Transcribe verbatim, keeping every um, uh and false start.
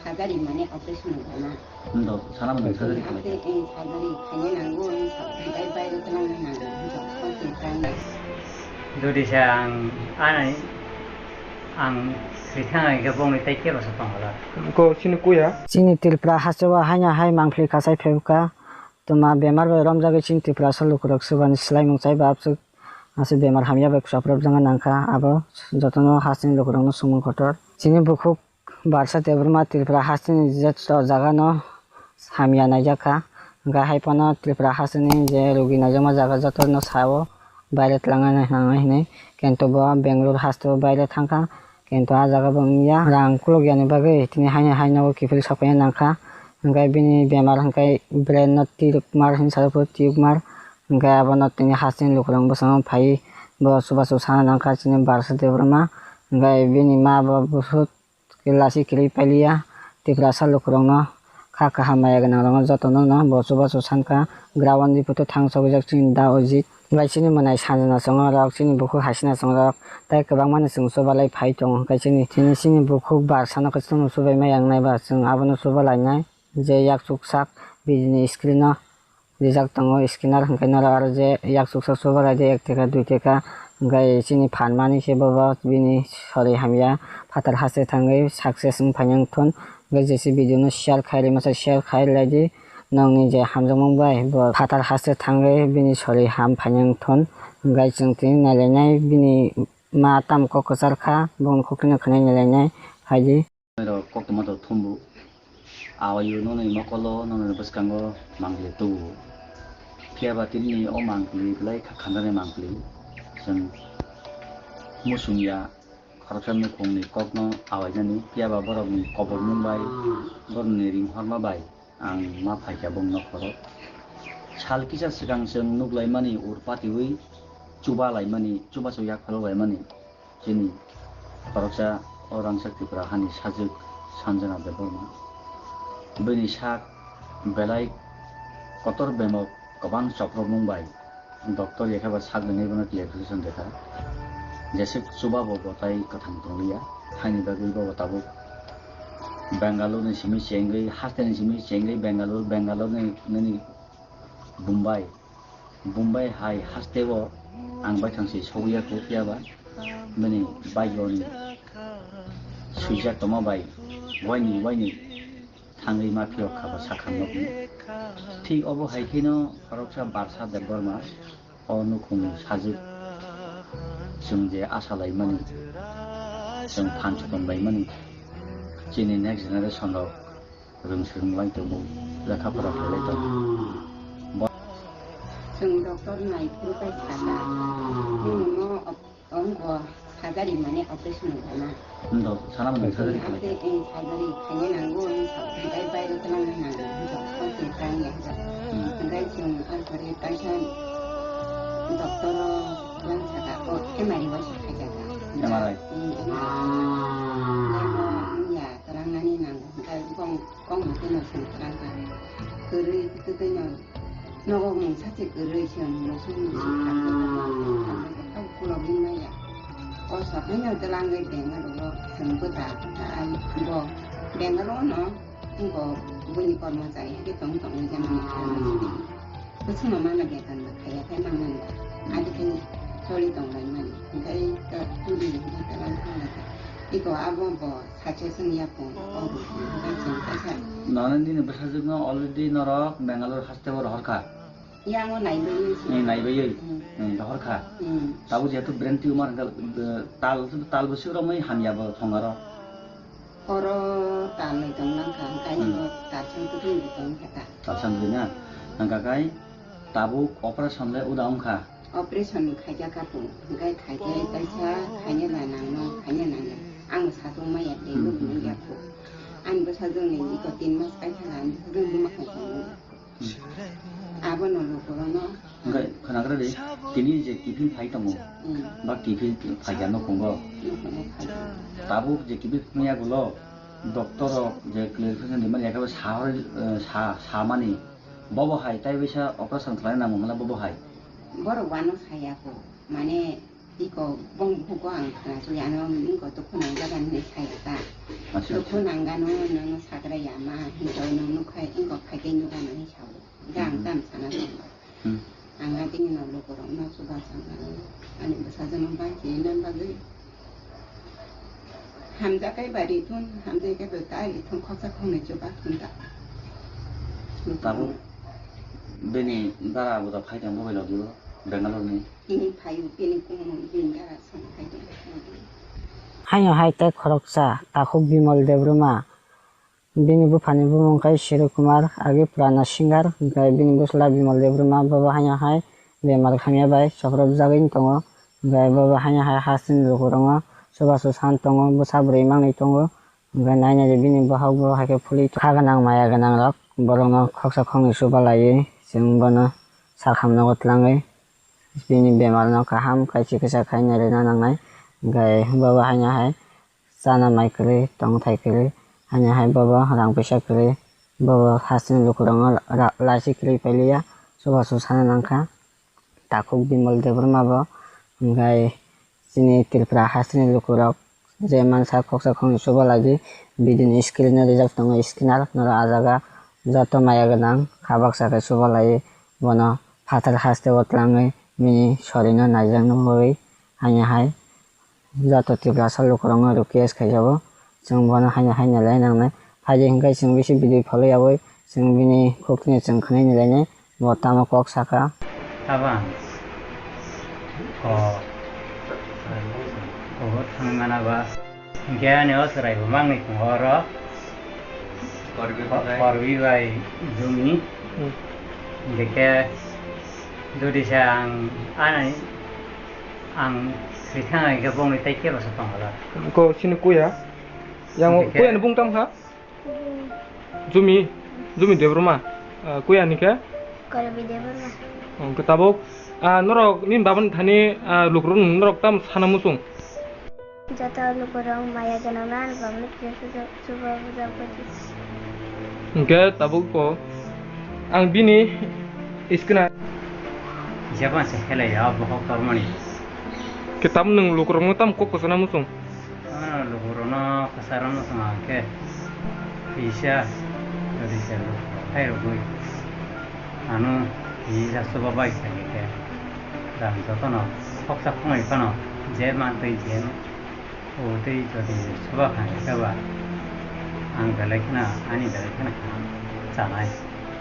Surgery mane operation wngkha na. Ndo, sana mwnwi surgery khlai kha. Ate, eh, surgery khaina nango, eh, sa-, tei bairo twlangna nango, hwnjak, hwnjak, hwnjak. Jodi se ang, ani, ang swikha hwnkhe bongni tei kebo se tongwla. Ko chini kuya? Chini Tripura hasteo haino hai mangpili kasai phaiwkha. Tuma bemar bai romjagwi chini Tripura sal lukurok swbani swlaimung chai ba abswk aswk bemar hamya bai khwsaprop jagwi nangkha. Abo jotono hasteni lukurokno swngmung kotor. Chini bukhuk Barsa Debbarma Tripura hasteni joto jagano hamya naijakha. Hwnkhe hai phano Tripura hasteni je rogi naijakma jaga jotono sao baire twlangna nangnai hinwi. Kintu bo Bangalore hasteo baire thangkha. Kintu ah jaga bo wngya, rang khulukya ni bagwi tini haino haino kiphil sokphaina nangkha. Hwnkhe bini bemar hwnkhe brain no tumor hinwi sajak phuru tumor. Hwnkhe abono tini hasteni lukurok bwskango phaiwi bo chubachu sana nangkha chini Barsa Debbarma. Hwnkhe bini ma bo buphuru lasi kwrwi pailiya. Tiprasa lukurokno kha kaham maya gwnangrokno jotono no bo chubachu sankha. Ground ni photo thang chobijak chini da Ojit. Bai chini mwnai sanjwna chongo rok, chini bukhuk hai sina chongo rok, tei kwbangma no chwng chubalai phai tongo. Hwnkhe chini, chini, chini bukhuk Barsa no khe chwngno chubai maya wngnai ba, chwng abono chubalainai je yak chuksak bini screen o rijak tongo scanner, hwnkhe norok aro je yak chuksak chubalai de ek teka dui teka, hwnkhe chini phan mani khe bobo bini sori hamya phatar haste thangwi success wng phaina wngthun. Hwnkhe jesi video no share khai rwmasa share khai laidi. Nokni je hamjakmung bai bo phatar haste thangwi bini sori ham phaina wngthun. Hwnkhe chwng tini nailainai bini ma tamo kok kwchar kha, bongni kok no khwnai nailainai phaidi. Rok koktwma to thumbu. Awayu nokni mokolo nokni bwskango mangpili tubu. Phiya ba tini o mangpili belai kha khandani mangpili. Chwng musung ya khoroksa nukhungni kokno awainani, phiya ba borokni kobormung bai, borokni ringhorma bai ang ma phaikha bongni nokhoro. Sal kisa swkang chwng nuklaimani ur patiwi chuba laimani, chubachu yak phalok laimani. Chini khoroksa o rangchak Tripura hani sajwk Sanjana Debbarma. Bini sak belai kotor bemok kwbang chopropmung bai doctor ya khe ba sak nwnwi bono clarification rwkha. Jeswk chuba bo bo tai kwthang tongliya, haini bagwi bo tabuk Bangalore ni simi chengwi, haste ni simi chengwi Bangalore, Bangalore ni nini Bombay. Bombay hai haste o ang baithang se sogwi ya kho phiya ba bini bike roni swijak tongma bai waini waini thangwi ma phiyok kha ba sakhang nokni. Thik obo hai kheno khoroksa Barsa Debbarma o nukhung sajwk chwng je asa laimani, chwng phan chukon laimani, chini next generation rok rwng swrwng lai tongo, lekha pora khlai lai tongo. Bo- Chwng doctor nai phuru bai sana, nini mo op-, ongko surgery mane operation wngkha na. Ndo, sana mwnwi surgery khlai kha. Ate, eh, surgery khaina nango, hwnwi sa, hwnkhe bairo twlangna nango, hwnjak, hwnjak, hwnjak. Hmm. Hwnkhe chwng alpore kaisa doctor o lang saka, o M R I waisa khaijak. M R I? Hmm, M R I. Yamo wngya, twlangnani nango, hwnkhe bong Kokno tino chwng kwrang kha. Kwrwi, kwtwino nogo mungsa se kwrwi se mungsa mungsa khamjak kha, khamjak kha, kok kulogwi maya. O sokaino twlangwi Bangalore o chwng bwta, ai bo Bangalore no, bo buini kormo chari hai khe tong tongwi jemon pharmacy. Bwswkno mano beton bo khaiya khe nangmani ba. Adi khe choli tonglaimani. Hwnkhe ta tuli hwnkhe twlang thanglaikha. Iko abo bo Sacha chwng yapung, o rukni hwnkhe chwng kaisa. Nono nini bwsajwkno already norok Bangalore haste o rohor kha? Yango naibai se. Ni naibai? Hmm. Hmm, rohor kha? Hmm. Tabuk jehetu brain tumor hwnkhe, eh, tal, tal bwswk romwi hamya bo thongaro? Oro tal nwi tong lang kha, hwnkhe Hmm. Oro tal song kwthwi nwi tong kha ta. Tal song kwthwi na? Hwnkha khai tabuk operation le uda wngkha? Operation khaijak kha pung, hwnkhe khaikhe kaisa khaina la nangno, khaina nangya. Ang bo satung maya tei Hmm, nukmung hmm, ya hmm. Pung. Ani bwsajwkni iko tin mas kaisa la, ani bwsajwk buma khai tongo. Hmm. Abono lukurono. Hwnkhe khwnagra de, tini je kiphil phai tongo, Hmm. Ba kiphil phaikha nukhungo. Nukhungo phai. Tabuk je kiphil phai yagulo, doctor rok je clarification rimani, ekhabai sa hor, eh, sa, samani, bobo hai tai bisa operation khlai nangmani bobo hai. Borok wano saya ko, mane iko bong buko ang khna sui ano iko dukhu nang jaga hinwi saya ta. Acha, acha. Dukhu nang gano nang saka Ma hinwi no nukhai, wngkok khai tei nukhai nani sao. Hingke ang Hmm. tamo sana tongo. Hmm. Ang atini no lukurok no chubachu ang nai. Ani bwsajwk no bai khe nang bagwi. Hamjakhe bai rithun, hamjakhe bai kai rithun, khoksa khoknwi chuba thun ta. Tabuk bini dara bo da phai tong mobile o Bangalore ni. Bini phaio, bini kumung, bini dara song phai tong. Haino hai tei khoroksa takhuk Bimal Debbarma. Bini buphani bumung khe Siri Kumar, agi purana singer, hwnkhe bini bwsla Bimal Debbarma, bobo haino hai bemar hamya bai chopropjagwi tongo, hwnkhe bobo haino hai hasteni lukurokno chubachu san tongo, bwsa bwrwi manwi tongo, hwnkhe nainai di bini bohok bo hai khe phulwi kha gwnang maya gwnang rok borokno khoksa khoknwi chubalaiwi chwng bono salkam nogo twlangwi bini bemarno kaham kaichi kisa khai nairwna nangnai, hwnkhe bobo haino hai chana mai kwrwi, tongthai kwrwi, haino hai bobo rang puisa kwrwi, bobo hasteni lukurokno ra-, lachi kwrwi pailiya, chubachu sana nangkha. Takhuk Bimal Debbarma bo, hwnkhe chini Tripura hasteni lukurok je mansa khoksa khoknwi chubalai di, bidini screen o rijak tongo scanner, norok ah jaga joto maya gwnang kha baksa khe chubalaiwi bono phatar hasteo twlangwi bini sorino naijakna bagwi haino hai. Joto Tiprasa lukurokno request khaijabo, chwng bono haino haino lai nangnai. Phaidi hwnkhe chwng bisi video phalwi yaui chwng bini khuktini chwng khwnaini lainai, bo tamo kok sakha. Aba. O. O thangwi mana ba. Hwnkhe ani o chwrai bo mangni tongo oro. Korbi bai. Korbi bai Jumi. Hmm. Hwnkhe jodi se ang ani Ang swithang hai khe bongni tei kebo se tongla. Ko sini kuya. Yang kuya ni bung tam kha? Jumi, Jumi Debbarma. Ah, kuya ni khe? Korbi Debbarma. Oh, khe tabuk, ah, norok ni baban thani, ah, lukurok norok tam sana musung. Joto lukurok maya gwnang na, ang bangni kisa sujuk. Hwnkhe tabuk bo ang bini iskena. Jeba se khelai ya bohok tormani. Khe tamo nwng lukurokno tamo kok kwchana muchung? Ano lukurokno kwchana muchung ang khe kisa risa lukurok khairogwi ano kisa chuba bai khaikhe. Jang jotono khoksa khwnai phano je mantwi je O tei jodi soba kha khe ba, ang belai kheno, ani belai kheno kha chanai.